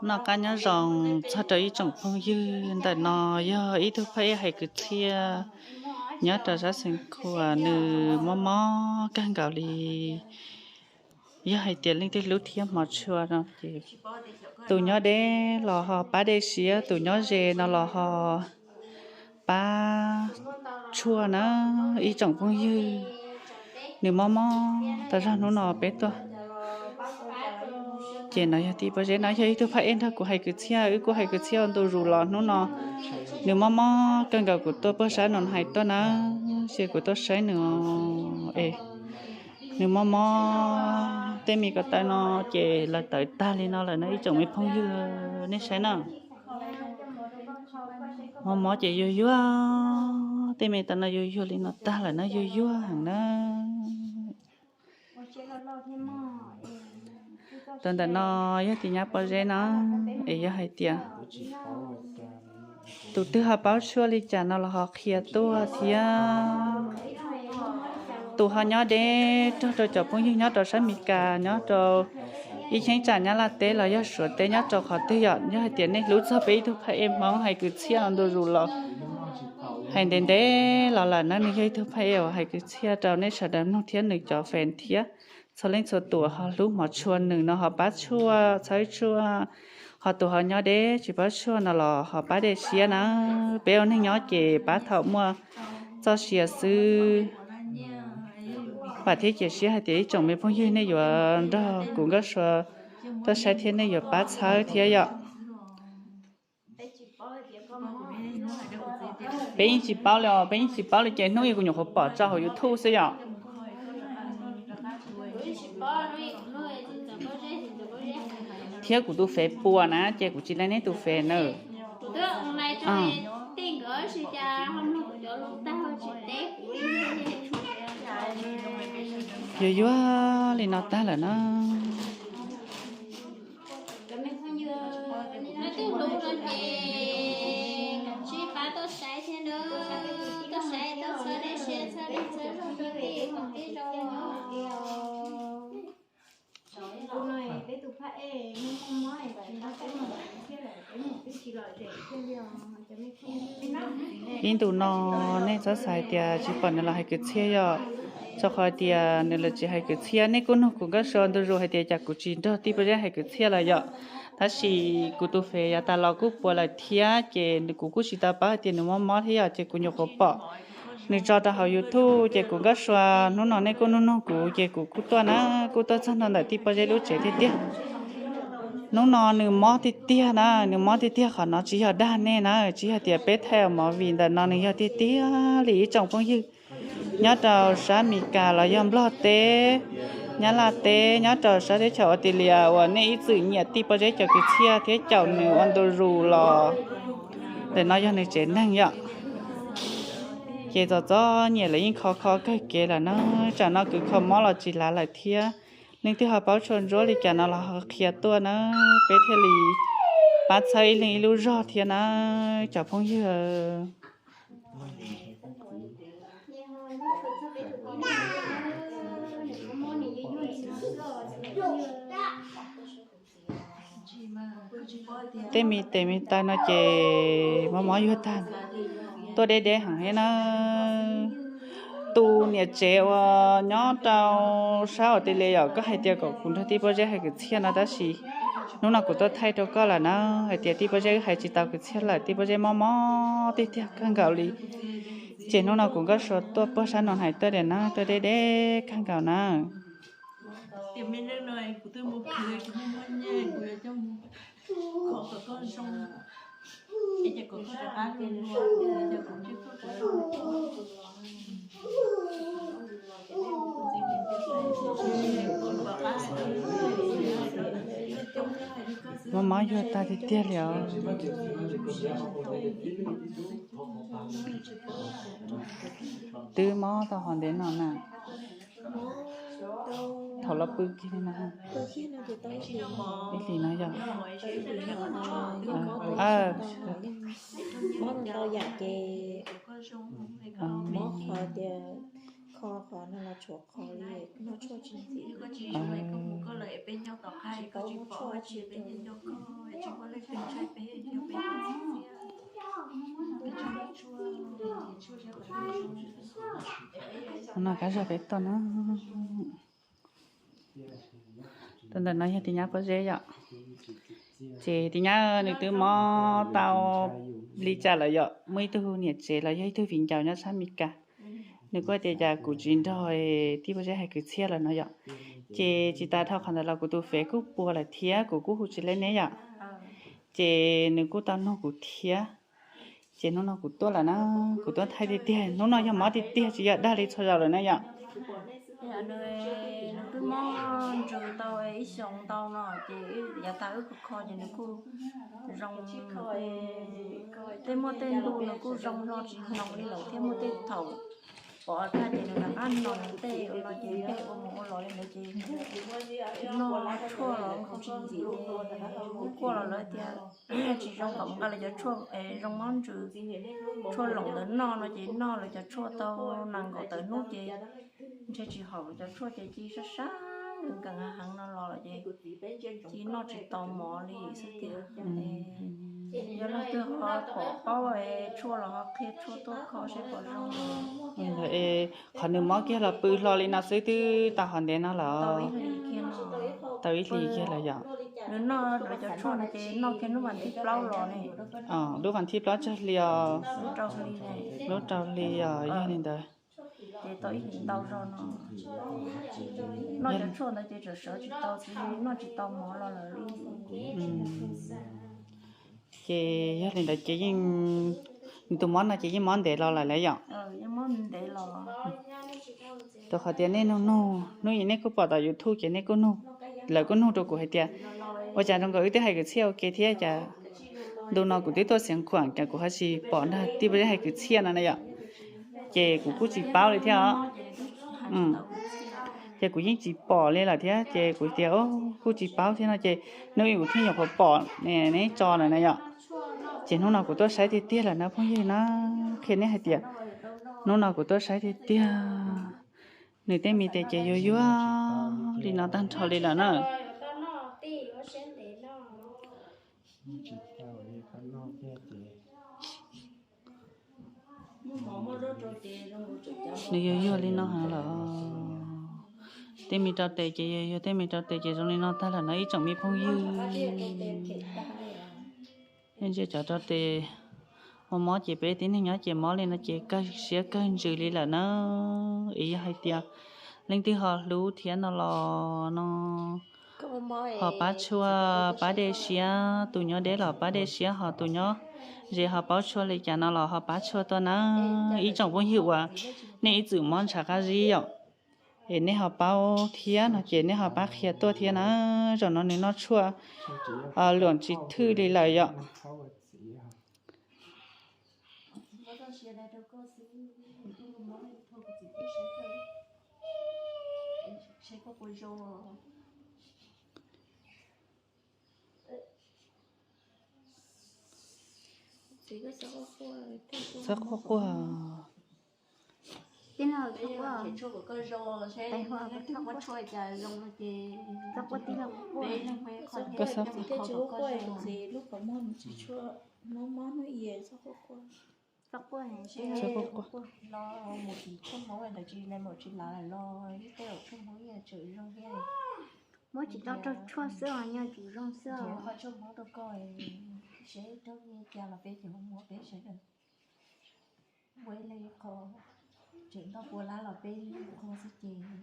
Noj qab nyob zoo txog rau ib tsoom phooj ywg. Ntawm no yog ib tug phaj ej hais kwv txhiaj nyob rau sab Xeev Khuam, nws mob mob kawg nkaus li. Yog hais tias leej twg hlub thiab hmov tshua no ces tus nyob deb los ho pab dej siab, tus nyob ze no los ho pab tshuaj na ib tsoom phooj ywg. Nws mob mob tas zog hnub no peb tuaj. Ces no yog tij pob zeb no yog ib tug phaj ej nrog kuv hais kwv txhiaj, wb kuj hais kwv txhiaj ua ntu zus los hnub no nws mob mob kawg nkaus, kuv tuaj puag sab no hais tuaj na, ces kuv tuaj saib nws es nws mob mob tej me ko taw no ces lawv tawv tag li no lawm na ib tsoom me phooj ywg, nej saib na. Mob mob ces yuag yuag, tej me taw no yuag yuag li no tag lawm na, yuag yuag heev na. Tus ntawm no yog tus nyab pob zeb no, es yog hais tias tus twg ho paub tshuaj li cas no los ho qhia tuaj thiab. Tus ho nyob deb raug rau cov phooj ywg nyob rau sab Mes Kas, nyob rau ib cheeb tsam Nyab Laj teb los yog Suav teb, nyob rau qhov twg yom, yog hais tias nej hlub txog peb ib tug phaj ej Hmoob hais kwv txhiaj ua ntu zus los hais ntev ntev los lawm na, nws yog ib tug phaj ej uas hais kwv txhiaj rau nej sawv daws mloog thiab nws cov fans thiab txhua leej txhua tus ho hlub hmov tshua nws no ho pab tshuaj, txhawb tshuaj, ho tus ho nyob deb tsis paub tshuaj no los ho pab dej siab na. Peb ua neeg nyob ces pab thaum muaj txoj sia xwb. Vam thiab cia siab hais tias ib tsoom me phooj ywg nej yuav nrog kuv Nkauj Sua tuaj saib thiab nej yuav pab txhawb thiab yom. Peb yeej tsis paub li os, peb yeej tsis paub li ces hnub ib kuv nyuam qhuav pom tso hauv YouTube xwb yom. Thiab kuv tus fej puas na ces kuv tsis lees nej tus fej na. Yuag yuag li no tag lawm na. Ib ntus no nej txhob xav hais tias tsis pom nws los hais kwv txhiaj yom, rau qhov tias nws los tsis hais kwv txhiaj. Nej kuj nug kuv Nkauj Sua ntu zus hais tias cas kuv tsis nrog tij Paj Zeb hais kwv txhiaj lawm yom. Tab sis kuv tus fej yav tas los kuj puas lawm thiab ces kuv kuj tsis tau paub hais tias nws mob mob thiab yom, ces kuv nyuam qhuav pom nws tso rau hauv YouTube ces kuv Nkauj Sua hnub no nej kuj nug nug kuv ces kuv kuj tuaj na, kuj tuaj txog nrog ntawm tij Paj Zeb lub tsev tiag tiag. Hnub no nws mob tiag tiag na, nws mob tiag tiag qhov no tsis yog dag nej na, tsis yog tias peb thaij movie ntawm no, nws yog tiag tiag li ib tsoom phooj ywg nyob rau sab Mes Kas los yog Nplog teb, Nyab Laj teb, nyob rau sab teb chaws Australia uas nej ib txwm nyiam tij Paj Zeb cov kwv txhiaj thiab caum nws ua ntu zus los. Ntawm no yog nws tsev neeg yom. Ces txom txom nyem lawv yeej kho kho kawg kev lawm na, tsam no kwv kho mob los tsis lav lawm thiab. Leej twg ho paub tshuaj ntsuab li cas no los ho qhia tuaj na, peb thiaj li pab txhawb ib leeg ib lub zog thiab na, cov phooj ywg. Tej me tes me taw no ces mob mob yuag tag, tuaj deb deb heev thiab na. Tus niam tsev uas nyob rau sab Australia yom, koj hais tias kom kuv nrog tij Paj Zeb hais kwv txhiaj no, tab sis hnub no kuv tuaj thaij rau koj lawm na, hais tias tij Paj Zeb wb hais tsis tau kwv txhiaj lawm, tij Paj Zeb mob mob tiag tiag kawg nkaus li. Ces hnub no kuv Nkauj Sua tuaj puag sab no hais tuaj tias na, tuaj deb deb kawg nkaus na. Mob mob yuag tag tiag tiag li os. Twb mob tau hov ntev no na. Thaum los pw kiag li na. Ib hlis no yog mob tau yam ces mob qhov tias Kho qhov no los tshuav qhov li noj tshuaj tsis ntxim. No kab zog peb toj na. Tus ntawm no yog tus nyab pob zeb yom. Ces tus nyab nws twb mob tau li cas lawm yom, muaj ib tug niam tsev los yog ib tug viv ncaus nyob sab Mes Kas, nws kuj tias cas kuv tsis nrog tij pob zeb hais kwv txhiaj lawm no yom. Ces tsis tas dhau qhov ntawd los kuv tus fev kuj puas lawm thiab kuv kuj hu tsis leb neb yom. Ces nws kuj tau nug kuv thiab. Ces hnub no kuv tuaj lawm na, kuv tuaj thaij tiag tiag, hnub no yog mob tiag tiag tsis yog dag li txhua zaus lawm na yom. Nws twb mob ntsws tau ib xyoos ntau no ces yav tas wb kho kho ces nws kuj zoo, tej muaj tej ntu nws kuj zoo hlo tsis hloov li lawm thiab muaj tej thaum pom kaj ces nws rov qab hloov tej ua no ces pheej ua mus ua los li ntawd ces noj tshuaj los kuj tsis ntxim, kuj quaj los lawv tias tsis zoo kom mus nqa lawv cov tshuaj zoo mob ntsws, tshuaj loom ntawd noj no ces noj lawv cov tshuaj tau nees nkaum tawm hnub ces ntshe tsis haum lawv cov tshuaj ces cia sab sab nkees heev no los lawm ces cia noj tsis tau mov li xwb tiag. Yog leej twg ho pom paub tshuaj los ho qhia tshuaj tuaj kho seb puas zoo. Qhov nws mob kiag los pw hlo li no xwb twb tau hov ntev no lawm. Tau ib hlis kiag lawm yom. Nws noj lawv cov tshuaj no ces noj kiag hnub vas thib plaub los ne. Lub vas thib plaub tsawg hli os? Lub rau hli os, yog li ntawd. Ces tau ib hlis ntau zog no. Noj cov tshuaj ntawd ces tseem sawv tsis tau, noj tsis tau mov los lawm li. Ces yog li ntawd ces yeej, nws tus mob no ces yeej mob ntev los lawm lauj yom. Rau qhov tias nej nug nug, hnub ib nej kuj pom tom YouTube ces nej kuj nug, lawv kuj nug rau kuv hais tias ua cas zoo nkaus wb twb hais kwv txhiaj ua ke thiab cas ntu no kuv twb tuaj Xiav Khuam cas kuv ho tsis pom nrog tij pob zeb hais kwv txhiaj no na yom. Ces kuv kuj tsis paub li thiab os. Ces kuv yeej tsis pom li lawm thiab ces kuv tias kuj tsis paub thiab no ces hnub ib kuv thiaj nyuam qhuav pom neb tso lawm na yom. Ces hnub no kuv tuaj saib tiag tiag lawm na phooj ywg na, qhia nej hais tias hnub no kuv tuaj saib tiag tiag nws tej me tes ces yuag yuag li no tag nrho li lawm na. Nws yuag yuag li no heev lawm. Tej me rau tes ces yuag yuag, tej me rau tes ces zoo li no tag lawm na ib tsoom me phooj ywg. Ntsia cov rau tes ua mob ces peb tib neeg nyob ces mob li no ces kawg siab kawg ntsws li lawm na. Es yog hais tias leej twg ho hlub thiab no los no ho pab tshua, pab dej siab, tus nyob deb los pab dej siab, ho tus nyob ze ho paub tshuaj li cas no los ho pab tshuaj tuaj na. Ib tsoom phooj ywg uas nej ib txwm mob ntshav qab zib yom, es nej ho paub thiab no ces nej ho pab qhia tuaj thiab na. Zaum no nws noj tshuaj luam tsis thwj li lawm yom. Txhob quaj quaj. Koj txhob quaj. Txhob quaj. Los mus tim tshuaj hmoob lawv tsis, nais maum tsis lav lawm los ib tej zaum tshuaj hmoob yeej tseem zoo thiab. Muab tsis tau raug tshuaj xwb os, nyob tsis zoo xwb os. Qhov tshuaj hmoob rau koj, seb raug li cas los peb ces ho muab peb sawv daws. Muaj ib leeg ib qho, tseem ntau pua lab los peb ib qho xwb ces peb zoo.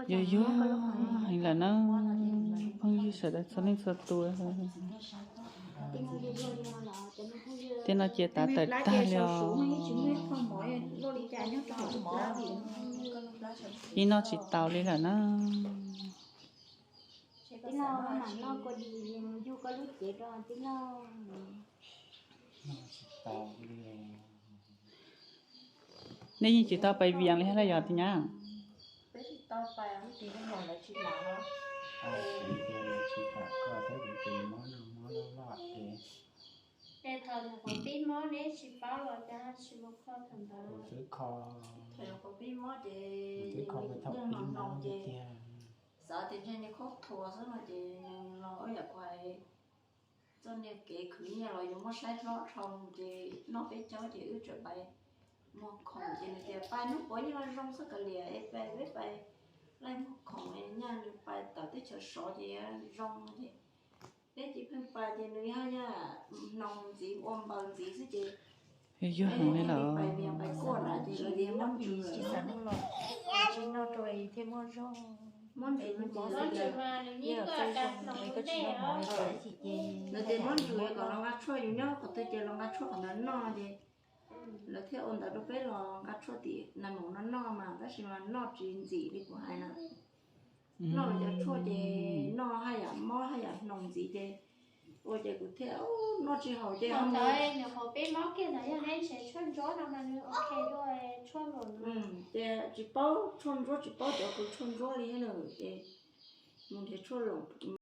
Yuag yuag heev lawm na, phooj ywg sawv daws txhua leej txhua tus. Tej no ces tav tawm tag li os. Ib noj tsis tau li lawm na. Nej yeej tsis tau pais Vias li thiab los yog tij nyab? Tsis kam kho thiab kuv tus mob no mob loj loj ces. Es thaum nyuam qhuav pib mob neb tsis paub los cas tsis mus kho thaum ntawd? Kuv twb kho. Thaum nyuam qhuav pib mob ces kuv twb kho nws thaum yeej pib mob no ces tiag. Xav tias ntshe nws khaub thuas xwb no ces nws los ua yam kuv hais, txoj niag kev khwv nyiaj los yuav muab saib hlob dhau ces noj peb caug ces wb tseem pais muag khoom ces nws tias pais hnub puav yeej zoo xwb kav liam es pais peb pais laij muag khoom es nyaj nws pais tawm teb chaws sov ces zoo ces peb ces pheej pais ces nws yog nyaj hnoos ntxiv ua npaws ntxiv xwb ces yog heev li lawm. Pais vias pais kuaj na ces lawv tias mob ntsws, tsis noj rau thiaj muaj zog. Mob ntsws no ces lawv tias mob ntsws kom los nqa tshuaj, yus nyob qhov twg ces los nqa tshuaj qhov ntawd noj ces lawv thiaj ua ntawd rau peb los nqa tshuaj tim nais maum no noj mas tab sis mas noj tsis ntxim li kuv hais na. Noj cov tshuaj ces noj haj yam mob haj yam hnoos ntxiv ces ua ces kuv thiaj noj tsis haum ces ntawd nyuam qhuav pib mob kiag ntawd yog neb nrhiav tshuaj ntsuab no mas nws ok dua tshuaj luam no. Ces tsis paub tshuaj ntsuab tsis paub cov kws tshuaj ntsuab li thiab na ces mus nrhiav tshuaj luam